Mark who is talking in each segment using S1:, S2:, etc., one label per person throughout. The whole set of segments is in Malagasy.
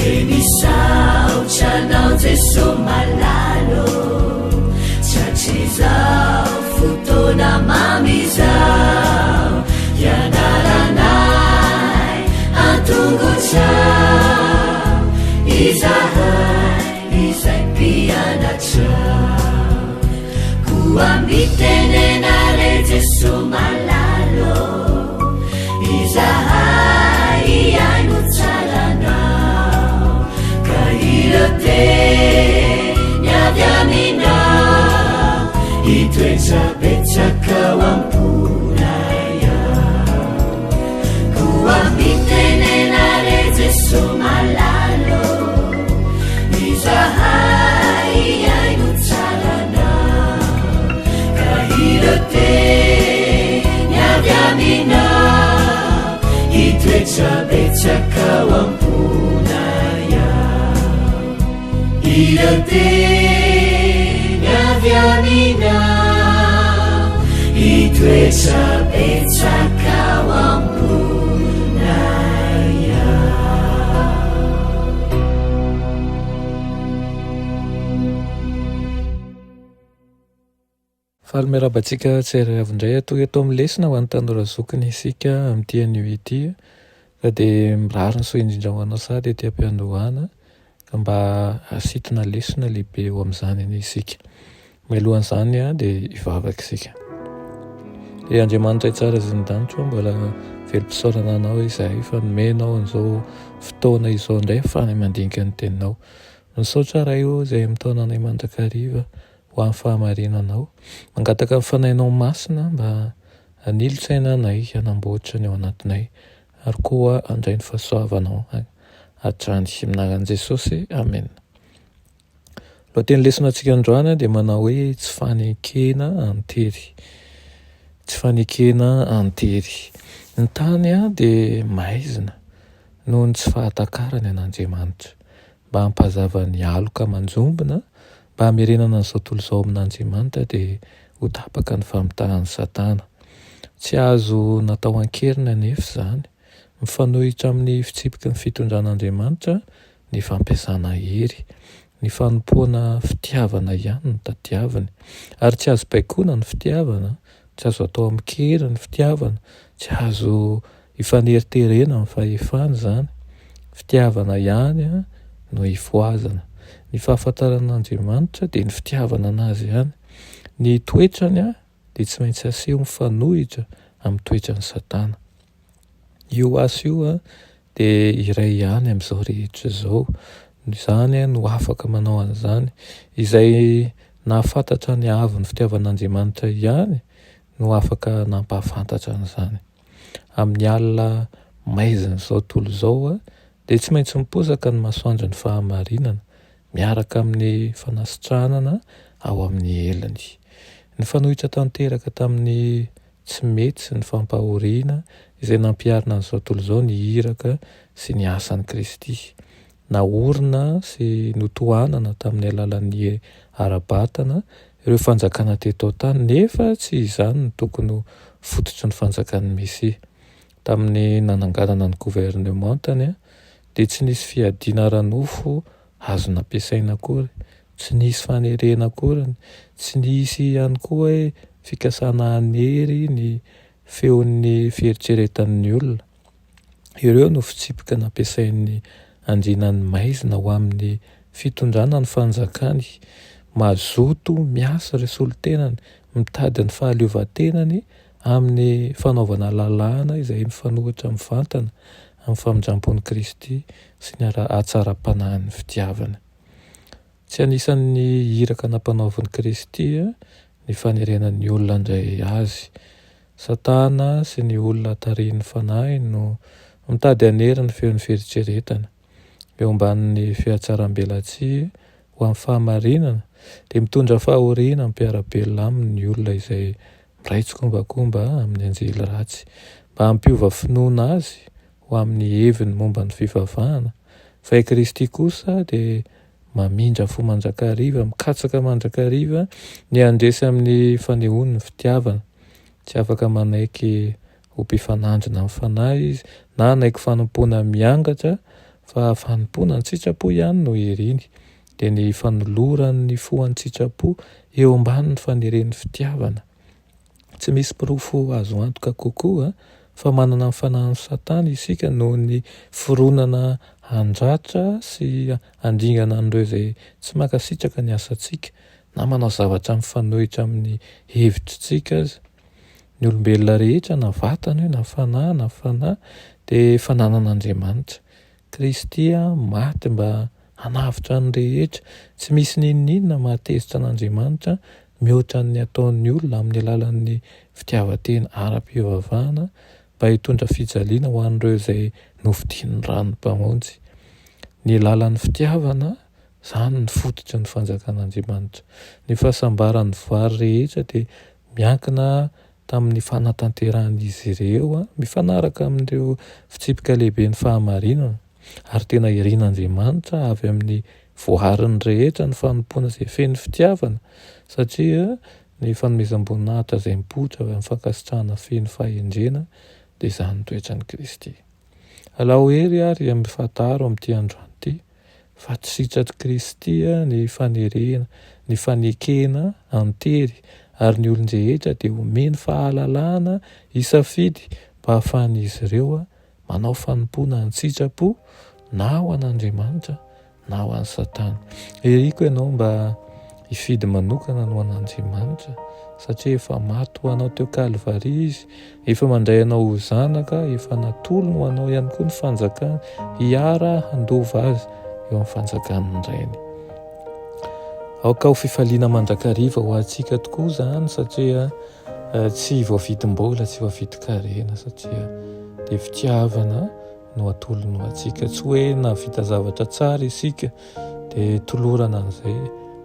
S1: Dia misaotra anao Jeso malala ô, Tratrizao fotoana mamy izao, Hianaranay an-tongotrao, Izahay izay mpianatrao. Koa mitenena re Jeso malala ô, Izahay hihaino tsara anao, Ka ireo teny avy aminao, Hitoetra betsaka ao am-ponay ao. Koa mitenena re Jeso malala ô, Izahay hihaino tsara anao, Ka ireo teny avy aminao, Hitoetra betsaka ao am-ponay ao. Ireo teny avy aminao, Hitoetra betsaka ao am-ponay ao.
S2: Faly miarahaba antsika tsirairay avy indray atoa eto amin'ny lesona ho an'ny tanora zokiny isika amin'ity anio ity ka dia mirary ny soa indrindra ho anao sahady ety am-piandohana ka mba hasintona lesona lehibe eo amin'izany anie isika. Mialohan'izany dia hivavaka isika. Ry Andriamanitra tsara izay ny danitra mbola velom-pisaorana anao izahay fa nomenao an'izao fotoana izao indray ahafahanay mandinika ny teninao. Misaotra Ray ô izay mitaona anay mandrakariva ho amin'ny fahamarinanao. Mangataka ny Fanahinao Masina mba hanilo-tsaina anay, hanamboatra ny ao anatinay, ary koa handray ny fahasoavanao hatrany. Amin'ny anaran'i Jesosy, amena. Lohateny lesona antsika androany dia manao hoe tsy fanekena an-tery. Tsy fanekena an-tery. Ny tany dia maizina noho ny tsy fahatakarany an'Andriamanitra. Mba hampazava ny aloka manjombona, mba hamerenana an'izao tontolo izao amin'Andriamanitra dia ho tapaka ny famitahan'i Satana. Tsy azo natao an-keriny anefa izany. Mifanohitra amin'ny fitsipiky ny fitondran'Andriamanitra ny fampiasana hery. Ny fanompoana fitiavana ihany no tadiaviny. Ary tsy azo baikoana ny fitiavana, tsy azo atao amin-kery ny fitiavana, tsy azo Ifaneriterena amin'ny fahefana izany. Fitiavana ihany no ifohazana. Ny fahafantarana an'Andriamanitra dia ny fitiavana an'Azy ihany. Ny toetrany dia tsy maintsy aseho mifanohitra amin'ny toetran'i Satana. Io asa io dia iray ihany amin'izao rehetra izao. Izany no afaka manao an'izany. Izay nahafantatra ny haavon'ny fitiavan'Andriamanitra ihany no afaka nampahafantatra an'izany. Amin'ny alina maizin'izao tontolo izao dia tsy maintsy miposaka ny masoandron'ny fahamarinana miaraka amin'ny fanasitranana ao amin'ny heliny. Nifanohitra tanteraka tamin'ny tsy mety sy ny fampahoriana izay nampiharina an'izao tontolo izao ny iraka sy ny asan'i Kristy. Naorina sy notohanana tamin'ny alalan'ny ara-batana ireo fanjakana teto an-tany, nefa tsy izany no tokony ho fototry ny fanjakan'ny Mesia. Tamin'ny nananganana ny governemantany, dia tsy nisy fiadiana ara-nofo azo nampiasaina akory, tsy nisy fanerena akory, tsy nisy ihany koa hoe fikasana hanery ny feon'ny fieritreretan'ny olona. Ireo no fitsipika nampiasain'ny andrianan'ny maizina ho amin'ny fitondrana ny fanjakany. Mazoto miasa ireo solontenany, mitady ny fahaleovantenany amin'ny fanaovana lalàna izay mifanohitra mivantana amin'ny famindrampon'i Kristy sy ny hatsaram-panahin'ny fitiavany. Tsy anisan'ny iraka nampanaovin'i Kristy ny fanerena ny olona handray Azy. Satana sy ny olona tarihin'ny fanahiny no mitady hanery ny feon'ny fieritreretana. Eo ambanin'ny fihatsarambelatsihy ho amin'ny fahamarinana, dia mitondra fahoriana amin'ny mpiara-belona aminy ny olona izay miray tsikombakomba amin'ny anjely ratsy, mba hampiova finoana azy ho amin'ny heviny momba ny fivavahana, fa i Kristy kosa dia mamindra fo mandrakariva, mikatsaka mandrakariva ny handresy amin'ny fanehoany ny fitiavana. Tsy afaka manaiky ho mpifanandrina amin'ny fanahy izy, na hanaiky fanompoana miangatra, fa fanompoana an-tsitrapo ihany no iriny, dia ny fanolorany ny fo an-tsitrapo eo ambanin'ny faneren'ny fitiavana. Tsy misy porofo azo antoka kokoa fa manana ny fanahin'i Satana isika noho ny fironana handratra sy handringana an'ireo izay tsy mankasitraka ny asantsika na manao zavatra mifanohitra amin'ny hevitritsika aza. Ny olombelona rehetra na vatana io na fanahy na fanahy dia fananan'Andriamanitra. Kristy maty mba hanavotra ny rehetra. Tsy misy n'inon'inona mahatezitra an'Andriamanitra mihoatra ny ataon'ny olona amin'ny alalan'ny fitiavan-tena ara-pivavahana mba hitondra fijaliana ho an'ireo izay nofidin'ny ran'ny Mpamonjy. Ny lalan'ny fitiavana, izany no fototry ny fanjakan'Andriamanitra. Ny fahasambaran'ny voary rehetra dia miankina tamin'ny fanatanterahan'izy ireo mifanaraka amin'ireo fitsipika lehiben'ny fahamarinana, ary tena irin'Andriamanitra avy amin'ny voariny rehetra ny fanompoana izay feno fitiavana, satria ny fanomezam-boninahitra izay mipoitra avy amin'ny fankasitrahana feno fahendrena dia izany toetran'i Kristy. Alao hery ary mifantaro amin'ity androany ity fa tsy sitrak'i Kristy ny fanerena, ny fanekena an-tery ary ny olon-drehetra dia omeny fahalalahana hisafidy mba hahafahan'izy ireo manao fanompoana an-tsitrapo na ho an'Andriamanitra na ho an'i Satana. Iriko ianao mba hifidy manokana ny ho an'Andriamanitra, satria efa maty ho anao teo Kalvary Izy, efa mandray anao ho zanaka, efa natolony ho anao ihany koa ny fanjakany, hiara handova azy eo amin'ny fanjakan'ny Rainy. Aoka ho fifaliana mandrakariva ho antsika tokoa izany, satria eh, tsy voavidim-bola, tsy voavidin-karena, satria dia fitiavana no atolony ho antsika. Tsy hoe nahavita zavatra tsara isika dia tolorana an'izay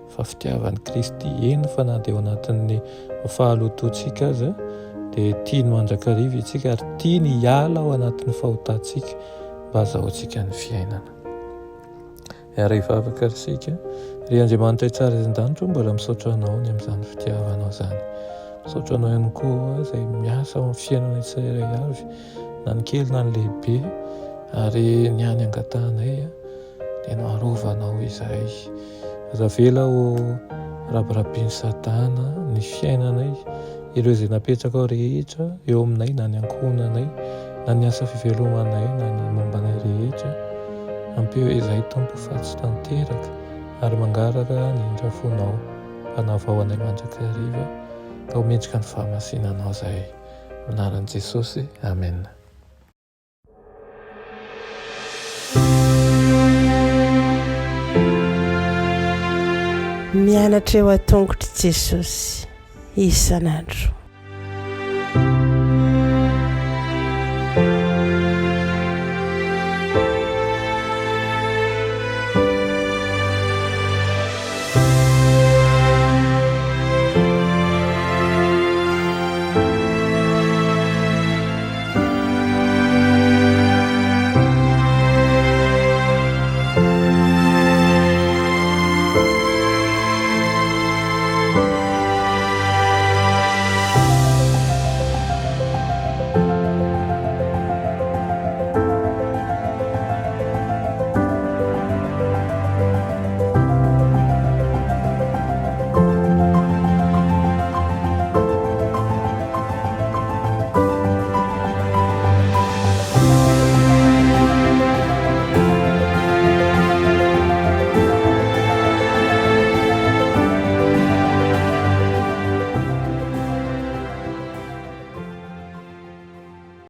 S2: fa fitiavan'i Kristy. Eny fa na dia ao anatin'ny fahalotoantsika aza dia tiany mandrakariva isika ary tiany hiala ao anatin'ny fahotantsika mba hazahoantsika ny fiainana. Ary hivavaka ry isika. Ry Andriamanitra tsara izay an-danitra, mbola misaotra Anao ny amin'izany fitiavanao izany. Misaotra Anao ihany koa izay miasa ao amin'ny fiainana tsirairay avy. na ny kely na ny lehibe, ary ny hany angatahanay dia no arovanao izahay. Aza avela ho rabirabin'i Satana ny fiainanay, ireo izay napetrakao rehetra eo aminay na ny ankohonanay, na ny asa fivelomanay na ny momba anay rehetra. Ampio izahay Tompo fa tsy tanteraka ary mangaraka ny indrafonao mpanavao anay mandrakariva ka ho mendrika ny fahamasinanao izahay. Anaran'i Jesosy, Amen.
S3: Mianatra eo an-tongotr'i Jesosy isan'andro.